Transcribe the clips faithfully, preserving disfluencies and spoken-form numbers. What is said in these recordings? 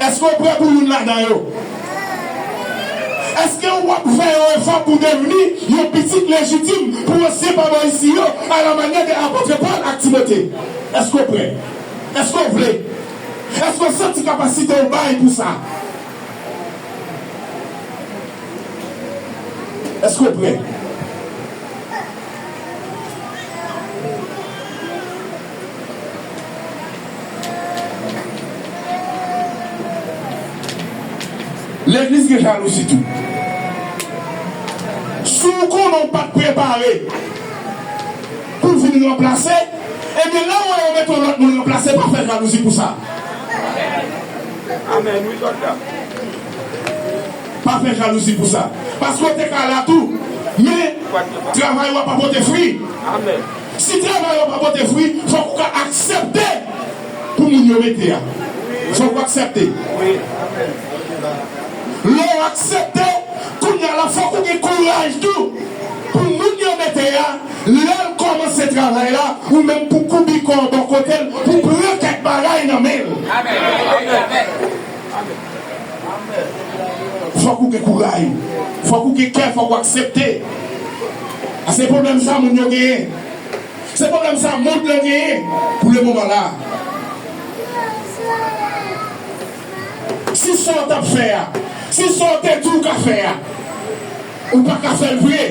Èske w prè pou youn ladan yo? Èske w ap fè yon efò pou devni yon pitit lejitim pou ansyen pa bò isi yo, alamanyè de apot Pòl ak Timote? Èske w prè? Èske w vle? Èske w santi kapasite w bay pou sa? Èske w prè? Legliz gen jalouzi tou. Si w konnen w pa t prepare pou w vin ranplase, ebyen, lè w wè yo mete yon lòt moun ranplase, pa fè jalouzi pou sa. Amèn, wi, sòlda. Pa fè jalouzi pou sa. Paske w te ka la tou, men travay w ap pa pote fwi. Amèn. Si travay w ap pa pote fwi, fòk ou ka aksepte pou moun yo mete a. Fòk ou aksepte. Wi. Lè w aksepte, kounye a la, fòk ou gen kouraj tou pou moun yo mete a. Lè l kòmanse travay la, ou menm pou koube kò w bò kote l, pou pran kèk bagay nan men l. Amèn. Amèn. Fòk ou gen kouraj. Fòk ou gen kè, fòk ou aksepte. A se pwoblèm sa moun yo genyen. Se pwoblèm sa mond lan genyen pou le moman la. Si sa w t ap fè a, si sa w te di w ka fè a, ou pa ka fè l vre,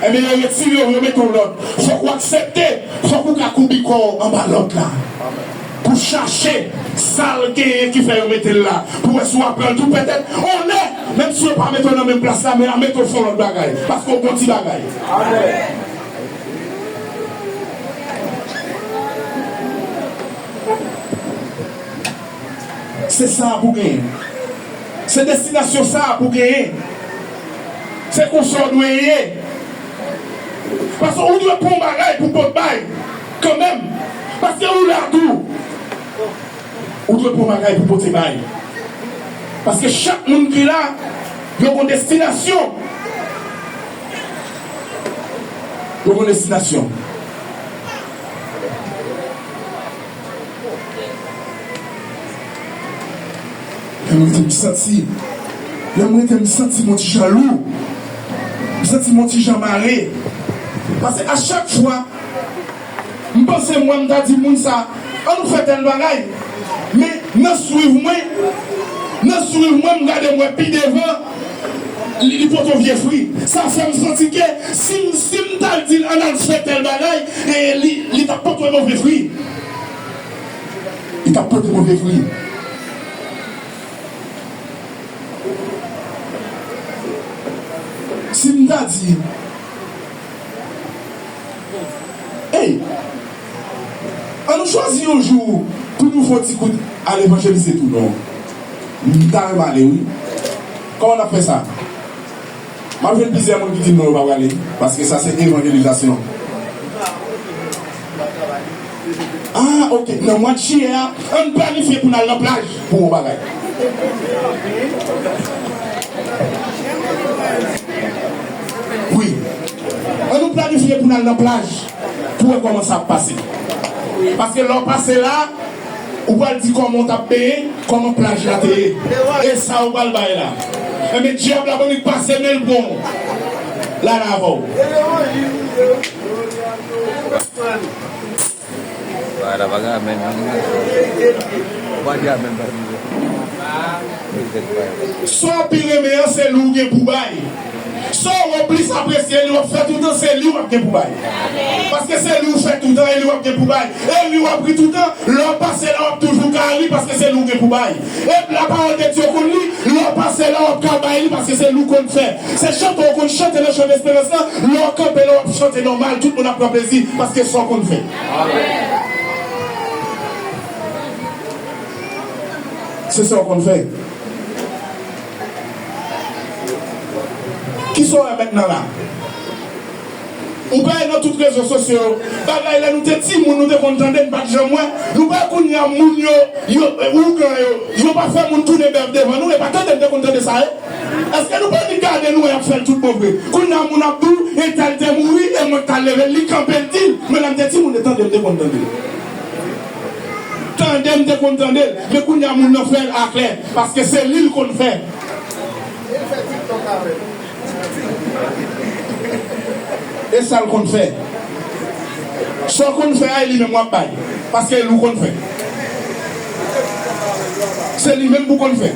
ebyen, yo retire w, yo mete w lòt. Fòk ou aksepte, fòk ou ka koube kò w anba lòt la. Pou chache sa l genyen ki fè yo mete l la. Pou wè si w ap pran l tou petèt. Onè, menm si yo pa mete w nan menm plas la, men yo mete w fè yon lòt bagay. Paske w gon ti bagay. Amèn. Se sa a pou genyen. Se destinasyon sa a pou genyen. Se konsa w dwe ye. Paske ou dwe pran yon bagay pou pot bay, kanmenm. Paske ou la tou. Ou dwe pran yon bagay pou pote bay. Paske chak moun ki la, yo gon destinasyon. Yo gon destinasyon. Lè m rete, m santi, lè m rete, m santi m yon ti jan lou. M santi m yon ti jan mare. Paske a chak fwa, m panse m wè m ta di moun sa, ann nou fè tèl bagay. Men nan swiv mwen, nan swiv mwen, m gade m wè pi devan, li, li pote yon vye fwi. Sa fè m santi ke si m, si m ta di l ann al fè tèl bagay, e li, li t ap pote yon move fwi. Li t ap pote move fwi. Si m ta di, ey, ann nou chwazi yon jou pou nou fè yon ti kout al evanjelize tou non. M ta renmen ale, wi. Kòman n ap fè sa? M ap jwenn plizyè moun ki di m non, yo pa prale, paske sa se evanjelizasyon. Ah, ok. Nan mwa jiyè a, ann planifye pou n al nan plaj pou yon bagay. Wi. Ann nou planifye pou n al nan plaj pou wè kòman sa ap pase. Paske lè w pase la, ou pral di kòman w t ap benyen, kòman plaj la te ye. E sa ou pral bay la. Enben, dyab la, ban li pase men l pran w. La, la avè w. Bagay la pa gen amèn, non. Ou pa di amèn, pa di. Sa w pi renmen an, se li w gen pou bay. Sa w plis apresye, li w ap fè toutan, se li w ap gen pou bay. Paske se li w fè toutan, e li w ap gen pou bay. E li w ap ri toutan, lè w pase la, w ap toujou ka ri, paske se li w gen pou bay. E lapawòl de Dye konn li, lè w pase la, w ap ka bay li, paske se li w konn fè. Se chante w konn chante nan chan desperans lan, lè w kanpe la, w ap chante nòmal, tout moun ap pran plezi, paske sa w konn fè. Se sa w konn fè. Kisa w wè mentnan la? Ou pa wè nan tout rezo sosyo yo, bagay lè nou te timoun, nou te konn tande, n pa t janm wè. Nou pa wè kounye a moun yo, yo, ougan yo, yo pa fè moun tounen bèf devan nou, e pa tande n te konn tande sa, e? Èske nou pa annik gade nou wè y ap fè l tout bon vre? Kounye a moun ap di w, entèl te mouri, e mwen k t al leve l, li kanpe l di l, men lè m te timoun, e tande m te konn tande. tande, m te konn tande l, men kounye a moun nan fè l aklè, paske se li l konn fè. E sa l konn fè. Sa w konn fè a, e li menm w ap bay. Paske e li w konn fè. Se li menm pou konn fè.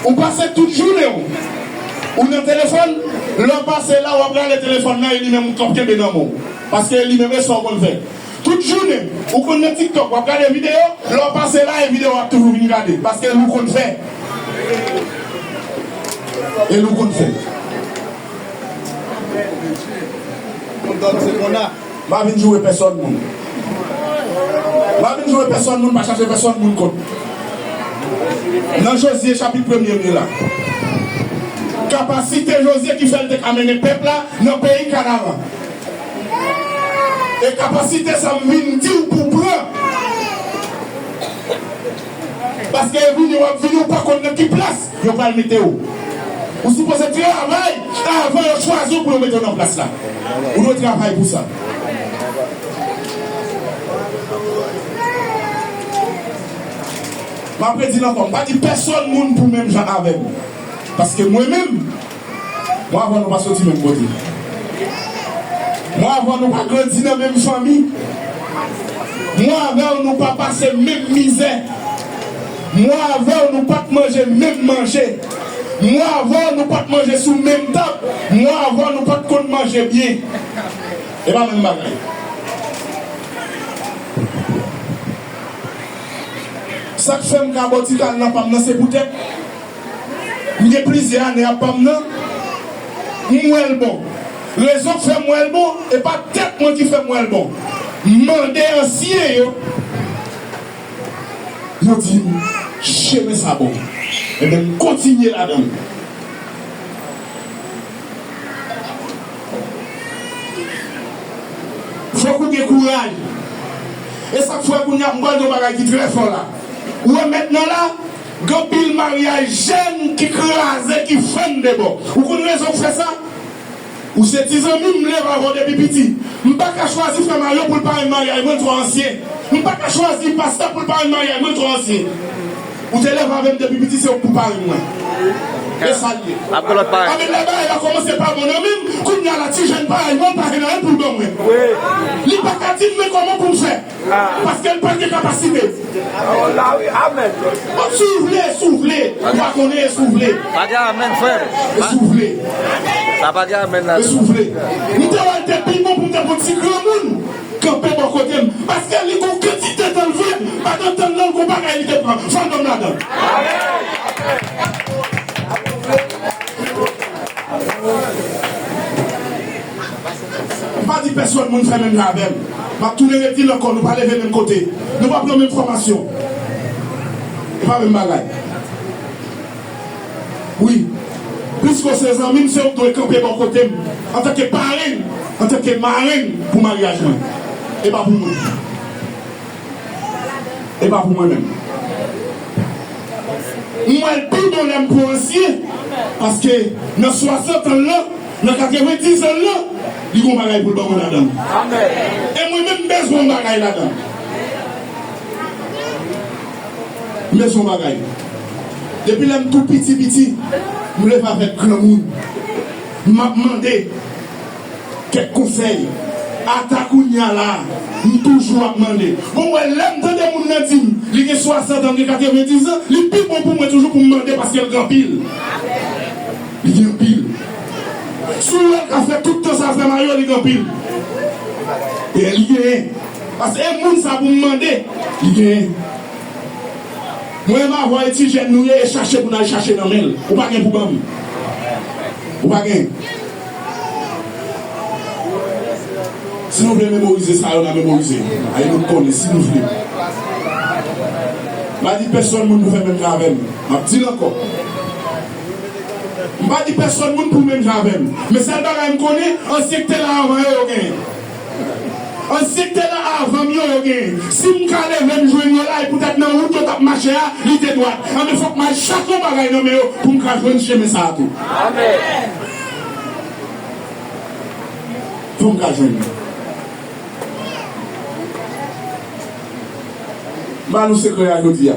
Ou pase tout jounen w, ou nan telefòn, lè w pase la, w ap rale telefòn nan, e li menm w ap kenbe nan men w. Paske e li menm, e sa w konn fè. Tout jounen, ou konn nan TikTok, w ap gade videyo, lè w pase la, e videyo w ap toujou vin gade. Paske e li w konn fè. E li w konn fè. M pa vin joure pèsòn moun. M pa vin joure pèsòn moun, pa chache pèsòn moun kont. Nan Jozye chapit premye m ye la. Kapasite Jozye ki fè l te ka mennen pèp la nan peyi Kanaran. E kapasite sa m vin di w pou pran. Paske e vini, w ap vini, ou pa konn nan ki plas yo pral mete w. Ou sipoze travay avan yo chwazi w pou yo mete w nan plas la. Ou dwe travay pou sa. M ap redi l ankò, m pa di pèsòn moun pou menm jan avè m. Paske mwen menm, mwen avè w nou pa soti menm kote. Mwen avè w nou pa grandi nan menm fanmi. Mwen avè w nou pa pase menm mizè. Mwen avè w nou pa t manje menm manje. Mwen avè w nou pa t manje sou menm tab. Mwen avè w nou pa t konn manje byen. E pa menm bagay. Sa k fè m ka bò ti kal nan pa m nan, se poutèt m gen plizyè ane ap pa m nan, m wè l bon. Rezon k fè m wè l bon, e pa tèt mwen ki fè m wè l bon. M mande ansyen yo, yo di m, chemen sa bon. Ebyen, m kontinye ladan l. Fòk ou gen kouraj. E sa k fè kounye a m pral di yon bagay ki trè fò la. Ou wè mentnan la, gen anpil maryaj jèn ki kraze, ki fann de bò. Ou konn rezon k fè sa? Ou se ti zanmi m, m leve avè w depi piti. M pa ka chwazi frè Mario pou l parenn maryaj mwen, l twò ansyen. M pa ka chwazi pastè pou l parenn maryaj mwen, l twò ansyen. Ou te leve avè m depi piti, se ou k pou parenn mwen. E sa l ye. Apre lòt parenn. Anben, lè bagay la kòmanse pa bon nan men m, kounye a la, ti jèn parèy mwen, pa gen anyen pou l ban mwen. Li pa ka di m men kòman pou m fè. Paske l pa gen kapasite. Oh, la wi, amèn. Bon, si w vle, si w vle. Ou pa konnen, si w vle. Pa gen amèn, frè m. E si w vle. Sa pa gen amèn la. E si w vle. M te wè l te pi bon pou m te pran ti granmoun kanpe bò kote m. Paske li gon kantite tan l vle, pandan tan nan l gon bagay li te pran. Fò l ban m ladan l. M pa di pèsòn moun fè menm jan avè m. M ap tounen redi l ankò, nou pa leve menm kote. Nou pa pran menm fòmasyon. E pa menm bagay. Wi. Piske w se zanmi m, se ou k dwe kanpe bò kote m. Antanke parenn, antanke marenn pou maryaj mwen. E pa pou mwen. E pa pou mwen menm. M wè l pi bon lè m pran ansyen. Paske nan swasant an l lan, nan katrevendiz an l lan, li gon bagay pou l ban mwen ladan l. E mwen menm m bezwen yon bagay ladan l. M bezwen yon bagay. Depi lè m tou piti piti, m leve avèk granmoun. M ap mande kèk konsèy. Ata kounye a la, m toujou ap mande. Bon, wè, lè m tande moun nan di m, li gen swasant an, li gen katrevendiz an, li pi bon pou mwen toujou pou m mande paske l gen anpil. Li gen anpil. Si w wè l ka fè tout tan sa frè Mario, li gen anpil. E li genyen. Paske e moun sa pou m mande, li genyen. Mwen m avè w e ti jèn nou ye, e chache pou n al chache nan men l. Ou pa gen pou ban m. Ou pa gen. Si nou vle memorize sa yo, n a memorize. Ay nou konnen, si nou vle. M pa di pèsòn moun pou fè menm jan avè m. M ap di l ankò. M pa di pèsòn moun pou menm jan avè m. Men sèl bagay m konnen, ansyen k te la avan yo, yo genyen. Ansyen k te la avan m yo, yo genyen. Si m ka leve m jwenn yo la, e poutèt nan wout yo t ap mache a, li te dwat. Anben, fòk m al chache yon bagay nan men yo pou m ka jwenn chemen sa a tou. Amèn. Fòk m ka jwenn li. M ba nou sekrè a jodi a.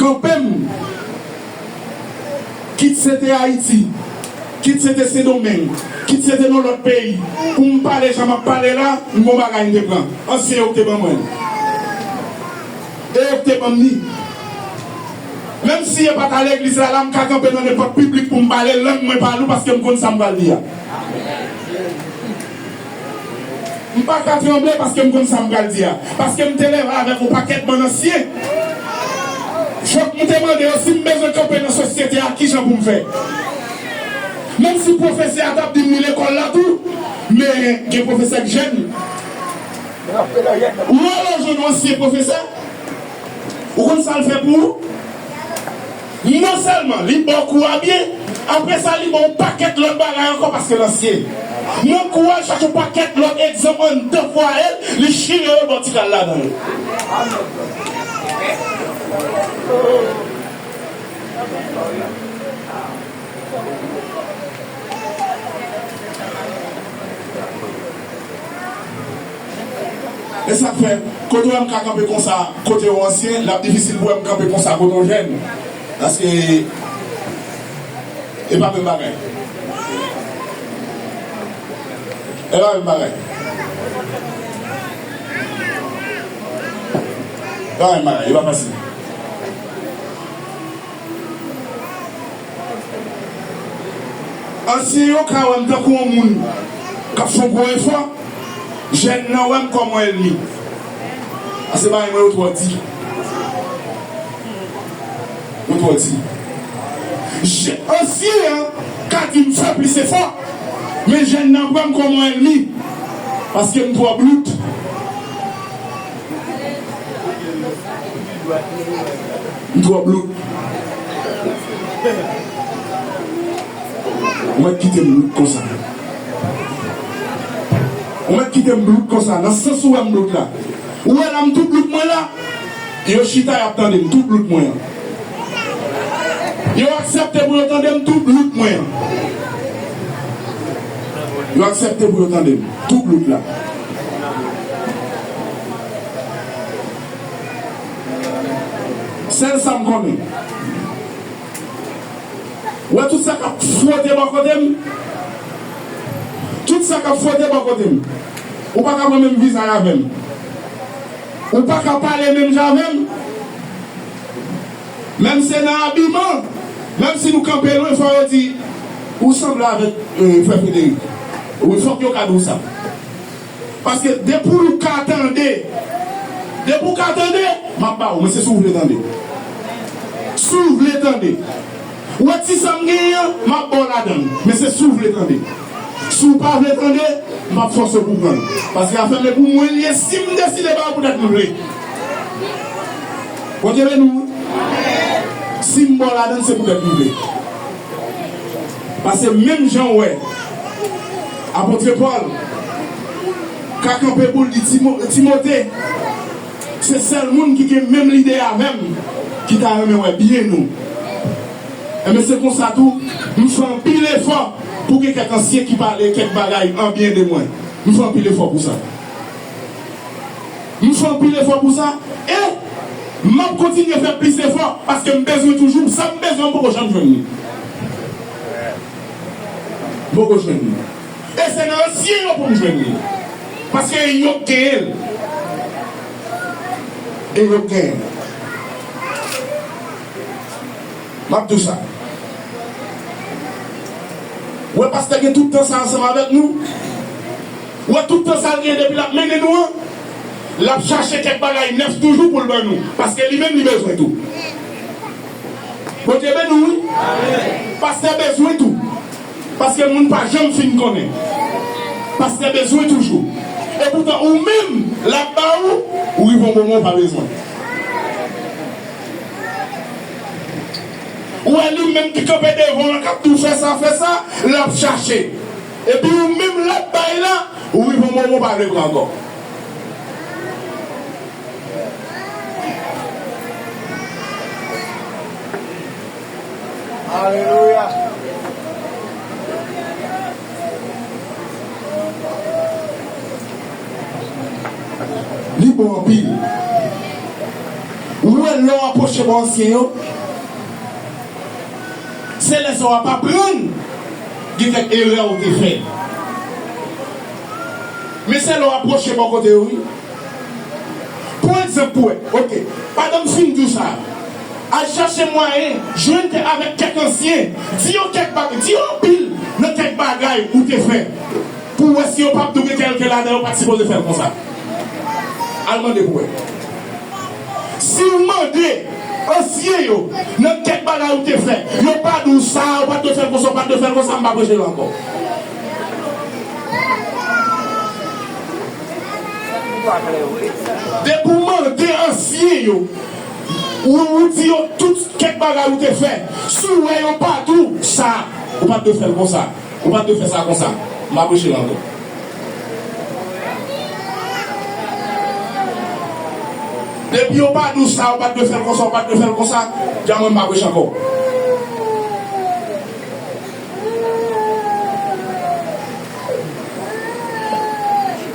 Kanpe m, kit se te Ayiti, kit se te Sendomeng, kit se te nan lòt peyi, pou m pale jan m ap pale la, m gon bagay m te pran. Ansyen yo k te ban mwen l. E yo k te ban m li. Menm si yo pa t al legliz la, la, m ka kanpe nan nenpòt piblik pou m pale lang mwen pa lou, paske m konn sa m pral di a. M pa ka tranble paske m konn sa m pral di a. Paske m te leve avèk yon pakèt bann ansyen. Fòk m te mande yo si m bezwen kanpe nan sosyete a, kijan pou m fè. Menm si pwofesè a t ap di m li lekòl la tou, men gen pwofesè k jèn. Ou wè lè w jwenn yon ansyen pwofesè, ou konn sa l fè pou ou? Non sèlman li ba w kou a byen, apre sa, li ba w yon pakèt lòt bagay ankò paske l ansyen. Nan kou a, l chache yon pakèt lòt egzanp anndan fwaye l, li chire yo ba w ti kal ladan yo. E sa k fè, kote w wè m ka kanpe konsa, kote w ansyen, l ap difisil pou w wè m kanpe konsa, kote w jèn. Paske e pa menm bagay. E pa menm bagay. E pa menm bagay, e pa fasil. Ansyen yo ka wè m tankou yon moun k ap fè yon gwo efò, jèn nan wè m kòm yon ènmi. Paske bagay mwen yo twò di. Yo twò di. Je-, ansyen an ka di m fè plis efò, men jèn nan pran m kòm yon ènmi. Paske m twò blout. M twò blout. Ou mèt kite m blout konsa. Ou mèt kite m blout konsa, nan sans ou wè m blout la. Ou wè la m tou blout mwen la. Yo chita, y ap tande m, tou blout mwen an. Yo aksepte pou yo tande m, tou blout mwen an. Yo aksepte pou yo tande m, tou blout la. Sèl sa m konnen. Ou wè tout sa k ap fwote bò kote m? Tout sa k ap fwote bò kote m. Ou pa ka pran menm vizaj avè m. Ou pa ka pale menm jan avè m. Menm se nan abiman, menm si nou kanpe lwen, fò yo di, ou sanble avèk, eh, frè Frederic. Wi, fòk yo ka di w sa. Paske depi w ka tande, depi w ka tande, m ap ba w, men se si w vle tande. Si w vle tande. Ou wè ti sa m genyen an, m ap ba w ladan l, men se si w vle tande. Si w pa vle tande, m p ap fòse w pou pran l. Paske afè m e pou mwen l ye, si m deside ba w poutèt m vle. Bondye beni w. Si m ba w ladan l, se poutèt m vle. Paske menm jan w wè Apot Pòl ka kanpe pou l di Timo-, Timote, se sèl moun ki gen menm lide avè m ki ta renmen wè byen nou. Enben, se konsa tou, m fè anpil efò pou gen kèk ansyen ki pale kèk bagay an byen de mwen. M fè anpil efò pou sa. M fè anpil efò pou sa. E m ap kontinye fè plis efò, paske m bezwen toujou. Sa m bezwen, m poko janm jwenn li. M poko jwenn li. E se nan ansyen yo pou m jwenn li. Paske e yo k genyen l. E yo k genyen l. M ap di w sa. Ou wè pastè gen tout tan sa ansanm avèk nou? Ou wè tout tan sa l gen depi l ap mennen nou an? L ap chache kèk bagay nèf toujou pou l ban nou. Paske li menm li bezwen tou. Bondye beni w, wi. Pastè bezwen tou. Paske moun pa janm fin konnen. Pastè bezwen toujou. E poutan ou menm, l ap ba ou, ou rive yon moman ou pa bezwen. Ou wè li menm ki kanpe devan w lan k ap di w fè sa, fè sa, l ap chache. Epi ou menm l ap bay la, ou rive yon moman ou pa vle pran ankò. Alelouya. Li bon anpil. lè w apwoche bò ansyen yo, se lè sa w ap aprann gen kèk erè ou te fè. Men se lè w apwoche bò kote yo, wi. Pran egzanp pou wè. Oke. Pandan m fin di w sa, al chache mwayen jwenn kè avèk kèk ansyen. Di yo kèk bagay, di yo anpil nan kèk bagay ou te fè. Pou w wè si yo p ap di w gen kèlke ladan yo pa t sipoze fè l konsa. Al mande pou wè. Si w mande ansyen yo nan kèk bagay ou te fè, yo pa di w sa, ou pa t dwe fè l konsa, ou pa t dwe fè l konsa, m pa preche l ankò. Depi w mande ansyen yo, ou, ou di yo tout kèk bagay ou te fè, si w wè yo pa di w sa, ou pa t dwe fè l konsa. Ou pa t dwe fè sa konsa. M pa preche l ankò. Depi yo pa di w sa, ou pa t dwe fè l konsa, ou pa t dwe fè l konsa, dja mwen m pa preche ankò.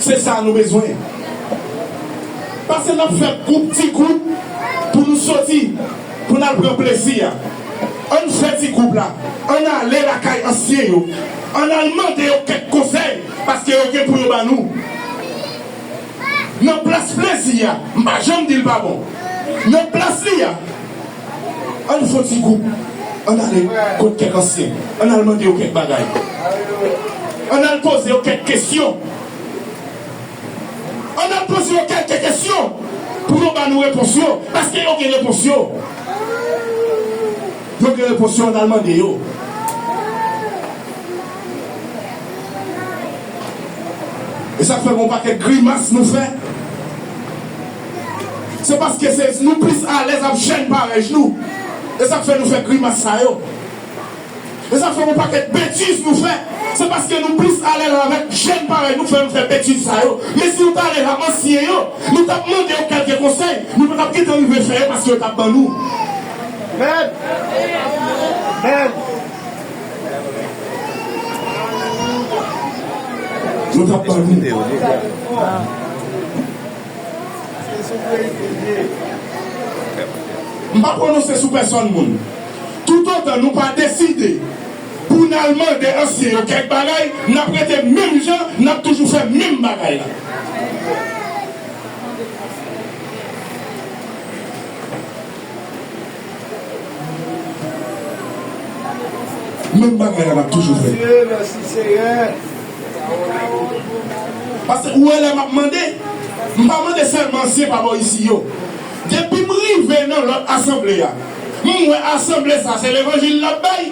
Se sa nou bezwen. Pase n ap fè gwoup, ti gwoup, pou nou soti, pou n al pran plezi a. Ann fè ti gwoup la, ann ale lakay ansyen yo, ann al mande yo kèk konsèy, paske yo gen pou yo ba nou. Nan plas plezi a, m pa janm di l pa bon. Nan plas li a, ann fè ti gwoup, ann ale kot kèk ansyen, ann al mande yo kèk bagay. Ann al poze yo kèk kesyon. Ann al poze yo kèlke kesyon pou yo ba nou repons yo, paske yo gen repons yo. Yo gen repons yo, ann al mande yo. E sa k fè gon pakèt grimas nou fè. Se paske se, nou plis alèz ap jèn parèy nou. E sa k fè nou fè grimas sa yo. E sa fè yon pakèt betiz nou fè. Se paske nou plis alèz avèk jèn parèy nou k fè nou fè betiz sa yo. Men si nou t alèz ak ansyen yo, nou t ap mande yo kèlke konsèy, nou pa t ap gentan rive fè yo paske yo t ap ban nou. Amen. Amen. Yo t ap ban nou. M pa pwononse sou pèsòn moun. Toutotan nou pa deside pou n al mande ansyen yo kèk bagay, n ap rete menm jan, n ap toujou fè menm bagay la. Menm bagay la n ap toujou fè. Paske ou wè lè m ap mande, m pa mande sèlman ansyen pa bò isi yo. Depi m rive nan lòt asanble a, m wè asanble sa se levanjil l ap bay,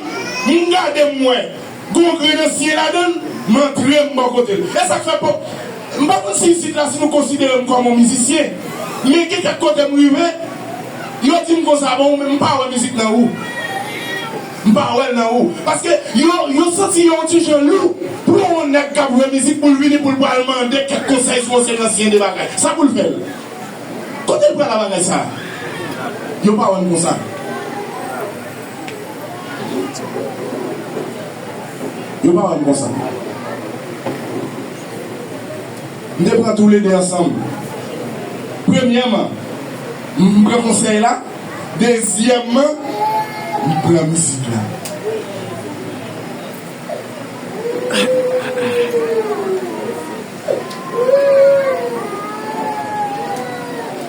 m gade m wè gon grenn ansyen ladan l, m antre m bò kote l. E sa k fè pòp, m pa konn si isit la si nou konsidere m kòm yon mizisyen, men gen kèk kote m rive, yo di m konsa, bon, ou menm m pa wè mizik nan ou. M pa wè l nan ou. Paske yo, yo santi yo yon ti jan lou pou yon nèg k ap jwe mizik pou l vini pou l pral mande kèk konsèy sou yon seri ansyen de bagay. Sa pou l fè l? Kote l pral ak bagay sa? Yo pa wè m konsa. Yo pa wè m konsa. M te pran toulede ansanm. Premyèman, m pran konsèy la. Dezyèmman, m pran mizik la.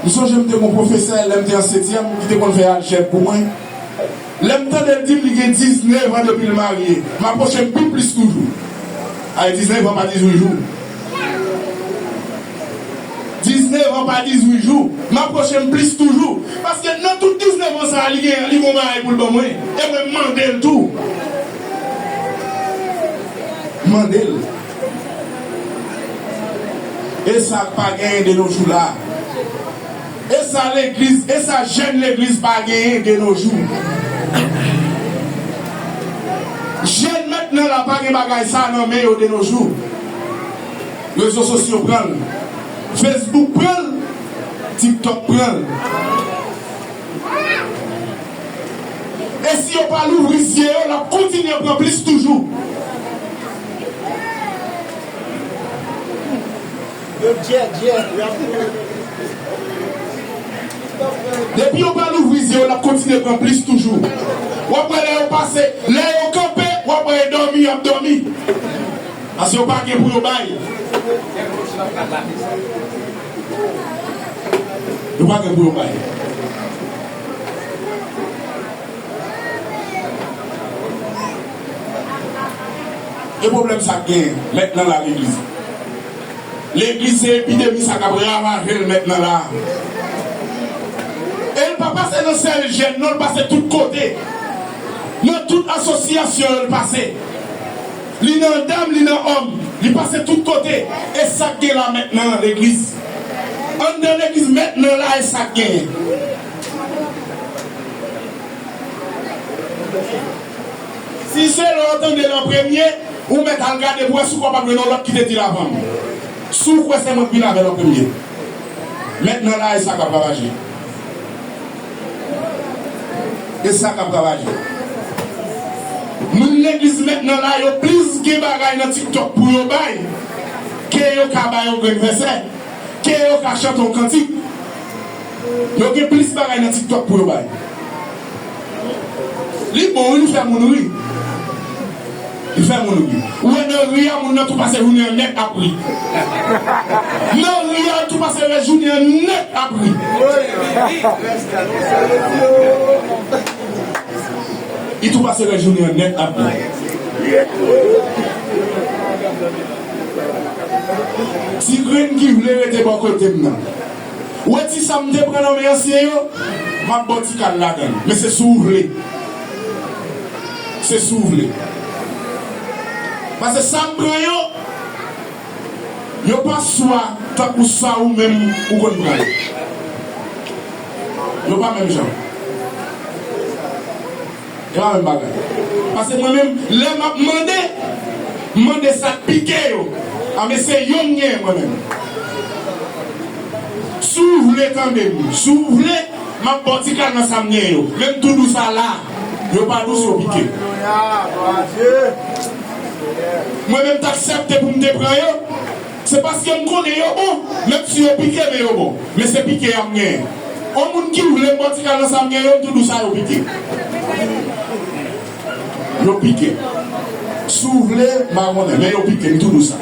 M sonje m te gon pwofesè lè m te an setyèm ki te konn fè aljèb pou mwen. Lè m tande l di m li gen diznèf an depi l marye, m apwoche m pi plis toujou. Ay, diznèf an pa dizuit jou. Diznèf an pa dizuit jou. M apwoche m plis toujou. Paske nan tout diznèf an sa a, li gen, li gon bagay pou l ban mwen. E mwen, m mande l tou. M mande l. E sa k pa genyen de nos jours la. E sa legliz, e sa jèn legliz pa genyen de nos jours. Jèn mentnan la pa gen bagay sa nan men yo de nos jours. Rezo sosyo pran l. Facebook pran l. TikTok pran l. E si yo pa louvri zye yo, l ap kontinye pran plis toujou. Yo djè, djè. Depi yo pa louvri zye yo, l ap kontinye pran plis toujou. W ap wè lè yo pase, lè yo kanpe, w ap wè yo dòmi, y ap dòmi. Paske yo pa gen pou yo bay. Yo pa gen pou yo bay. E pwoblèm sa k genyen mentnan la, legliz. Legliz se epidemi sa k ap ravaje l mentnan la. E l pa pase nan sèl jèn, non, l pase tout kote. Nan tout asosyasyon yo, l pase. Li nan dam, li nan òm. Li pase tout kote. E sa k gen la mentnan, legliz. Anndan legliz mentnan la, e sa k genyen. Si se lè w tande l an premye, ou mèt al gade pou wè si w kapab jwenn yon lòt ki te di l avan m. Si w kwè se mwen k vin avè l an premye. Mentnan la, e sa k ap ravaje. E sa k ap ravaje. Moun legliz mentnan la, yo plis gen bagay nan TikTok pou yo bay ke yo ka bay yon grenn vèsè. Ke yo ka chante yon kantik. Yo gen plis bagay nan TikTok pou yo bay. Li bon, wi, li fè moun ri. Li fè moun ri. Ou wè nan ri a, moun nan tou pase jounen an nèt ap ri. Nan ri a, tou pase rès jounen an nèt ap ri. Li tou pase rès jounen an nèt ap ri. Ti grenn ki vle rete bò kote m nan. Ou wè ti sa m te pran nan men ansyen yo, m ap ba w ti kal ladan l. Men se si w vle. Se si w vle. Paske sa m pran yo, yo pa swa tankou sa ou menm ou konn pran yo. Yo pa menm jan. E pa menm bagay. Paske mwen menm, lè m ap mande, m mande sa k pike yo. Anben se yo m genyen mwen menm. Si w vle tande m, si w vle, m ap ba w ti kal nan sa m genyen yo. Menm tou dous sa la, yo pa dous, yo pike. Mwen menm t aksepte pou m te pran yo. Se paske m konnen yo bon, menm si yo pike, men yo bon. Men se pike a m genyen. On moun ki vle m ba w ti kal nan sa m genyen yo, m tou dous sa yo pike. Yo pike. Si w vle, m pa konnen, men yo pike, m tou dous sa.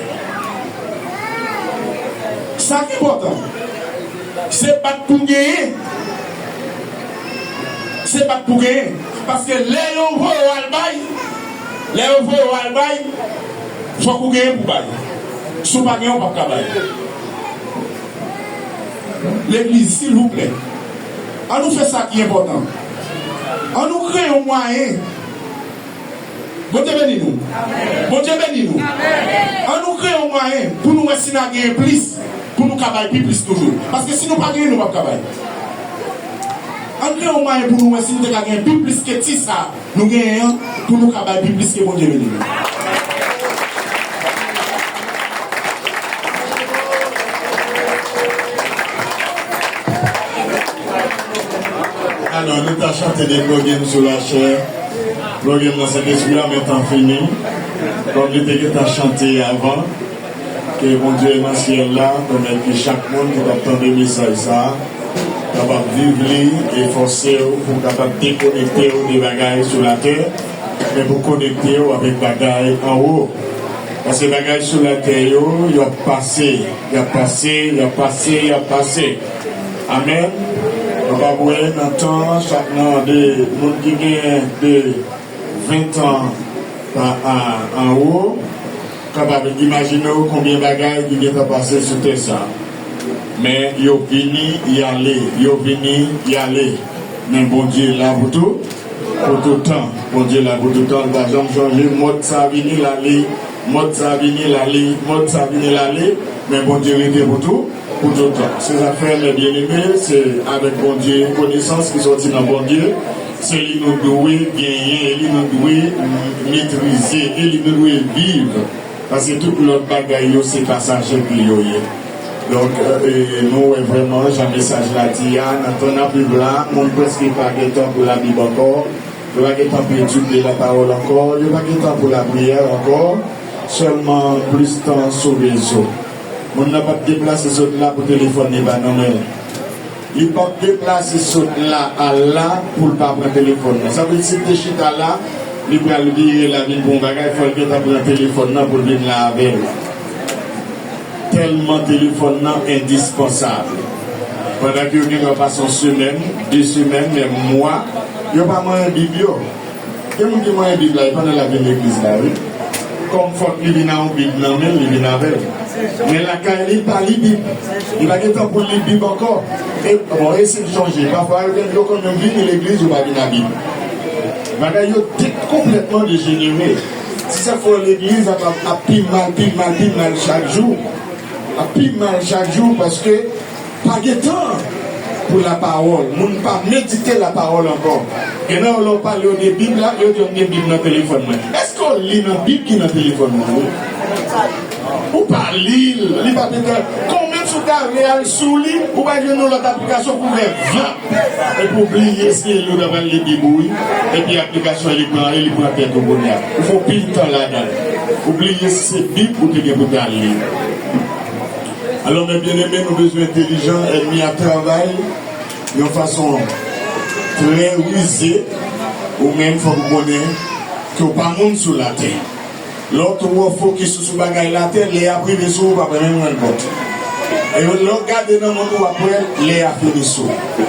Sa ki enpòtan, se bat pou genyen. Se bat pou genyen. Paske lè yo voye w al bay, lè yo voye w al bay, fòk ou genyen pou bay. Si w pa genyen, w p ap ka bay. Legliz, silvouplè, ann nou fè sa ki enpòtan. Ann nou kreye yon mwayen. Bondye beni nou. Bondye beni nou. Ann nou kreye yon mwayen pou nou wè si n a genyen plis, pou nou ka bay pi plis toujou. Paske si nou pa genyen, nou p ap ka bay. Ann kreye yon mwayen pou nou wè si nou te ka genyen pi plis ke ti sa nou genyen an, pou nou ka bay pi plis ke Bondye beni nou. Alò, nou ta chante de Glorye m sou lachè, glorye m nan Sentespri a, men tan fini. Kòm li te gentan chante avan, ke Bondye nan syèl la pèmèt ke chak moun ki t ap tande mesaj sa a kapab viv li e fòse w pou w kapab dekonekte w de bagay sou latè, men pou konekte w avèk bagay anwo. Paske bagay sou latè yo, y ap pase, y ap pase, y ap pase, y ap pase. Amèn. Nou pa wè nan tan, chak nan de moun ki gen de ven tan pa a- anwo, kapab imajine w konbyen bagay ki gentan pase sou tè sa. Men yo vini, y ale, yo vini, y ale. Men Bondye la pou tou, pou tout tan. Bondye la pou tout tan, l pa janm chanje. Mòd sa vini, l ale, mòd sa vini, l ale, mòd sa vini, l ale. Men Bondye rete pou tou, pou tout tan. Se sa k fè, mes bien-aimés, se avèk Bondye, konesans ki sòti nan Bondye, se li nou dwe genyen, e li nou dwe metrize, e li nou dwe viv. Paske tout lòt bagay yo se pasaje ke yo ye. Donk, e, nou wè vrèman jan mesaj la di a, nan tan n ap viv la, moun prèske pa gen tan pou Labib ankò, yo pa gen tan pou etidye lapawòl ankò, yo pa gen tan pou lapriyè ankò, sèlman plis tan sou rezo. Moun nan p ap deplase sot la pou telefòn li pa nan men l. Li p ap deplase sot la al la pou l pa pran telefòn nan. Sa vle di, si l te chita la, li pral vire la vin pran yon bagay, fò l gentan pran telefòn nan pou l vin la avè l. Tèlman telefòn nan endispansab. Pandan ke yo gen dwa pase yon semèn, de semèn, menm mwa, yo pa manyen Bib yo. Gen moun ki manyen Bib la, e pandan l ap vin legliz la, wi. Kòm fòk li vin a yon Bib nan men l, li vin avè l. Men lakay li, li pa li Bib. Li pa gen tan pou l li Bib ankò. E, bon, e si l chanje? Pafwa, yo gen, yo konn menm vini legliz, yo pa vin a Bib. Bagay yo de-, konplètman dejenere. Se sa k fè legliz ap, ap, ap pi mal, pi mal, pi mal chak jou. Ap pi mal chak jou paske pa gen tan pou lapawòl. Moun pa medite lapawòl ankò. Gen nan yo, lè w pale yo de Bib la, yo di w gen Bib nan telefòn mwen. Èske w li nan Bib ki nan telefòn mwen, wi? Ou pa li l, li pa te fè. Konbyen sou ta vle al sou li, ou pa jwenn yon lòt aplikasyon pou fè vant. Epi w bliye se li w ta pral li Bib ou, wi. Epi aplikasyon li pran, e li pran tèt ou kounye a. Ou fè pil tan ladan l. Ou bliye si se Bib ou te gen pou ta li. Alò, mè byeneme, nou bezwen entelijan. Ènmi a travay yon fason trè rize. Ou menm, fòk ou konnen ke w pa moun sou latè. Lè w twò fokis sou bagay latè, lè y ap rive sou ou, w p ap menm rann kont. E lè w gade nan mond ou, w ap wè lè y ap fini sou ou.